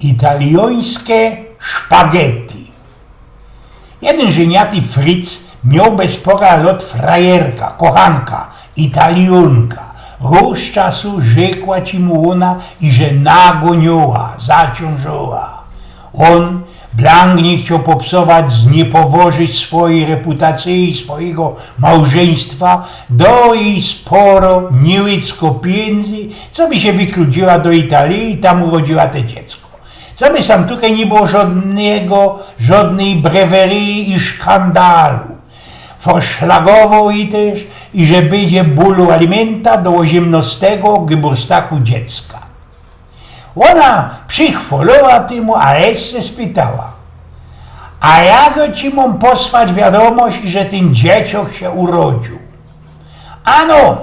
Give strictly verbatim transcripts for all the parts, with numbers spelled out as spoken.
Italiōńske szpagety. Jedyn żyniaty Fritz mioł bez pora lot frajerka, kochanka, Italiōnka. Rōz czasu rzekła ci mu ôna, iże nagonioła, zaciōnżoła. Ôn blank niy chcioł popsować, zniepowożyć swojij reputacyje i swojego małżyństwa, doł jij sporo, niyłydzko piyńdzy, coby sie wykludziyła do Italije i tam urodziyła te dziecko. Coby sam tukej niy było żodnego, żodnyj breweryje i szkandalu. Forszlagowoł i tyż, iże bydzie bōlu alimenta do ôziymnostego geburstaku dziecka. Ôna przychwoloła tymu, a jeszcze spytała: „A jak ci mōm posłać wiadōmość, iże tyn dzieciok sie urodziył?” „Ano,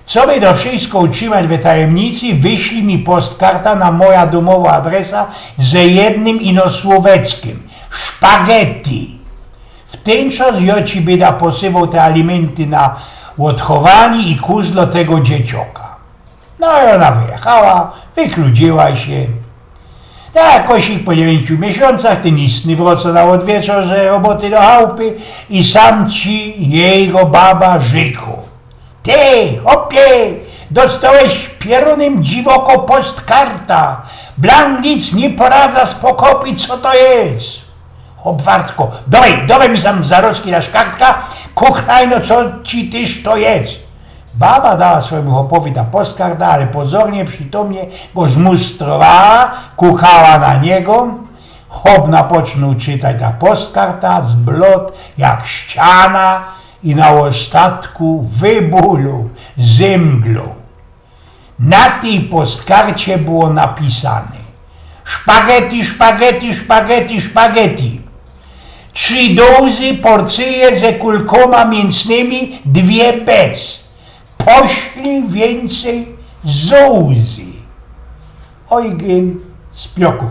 coby to wszysko utrzimać we tajymnicy, wyślij mi postkarta na moja dōmowo adresa ze jednym ino słōweczkiym: szpagety. W tyn czas jo ci byda posywoł te alimynty na ôdchowaniy i kuzlo tego dziecioka”. No i ôna wyjechała, wykludziyła sie. Tak jakoś po dziewiyńciu miesiōncach tyn istny wrŏco na ôdwieczōr ze roboty do chałpy i sam ci jego baba rzyko: „Ty, chopie, dostołeś pierōnym dziwoko postkarta. Blank nic niy poradzã spokopiyć, co to je”. Chop wartko: „Dowej, dowej mi sam zarozki dasz kartka, kuchlajno, co ci tyż to je”. Baba dała swojimu chopowi ta postkarta, ale pozornie, przitomnie go zmustrowała, kukała na niego. Chop napocznōł czytać ta postkarta, zblod jak ściana i na ôstatku wybulōł, zymglōł. Na tyj postkarcie było napisane: „Szpagety, szpagety, szpagety, szpagety. Trzi dōzy porcyje ze kulkōma miynsznymi, dwie bez. Poślij wiyncyj zōzy. Ojgyn z Pioków”.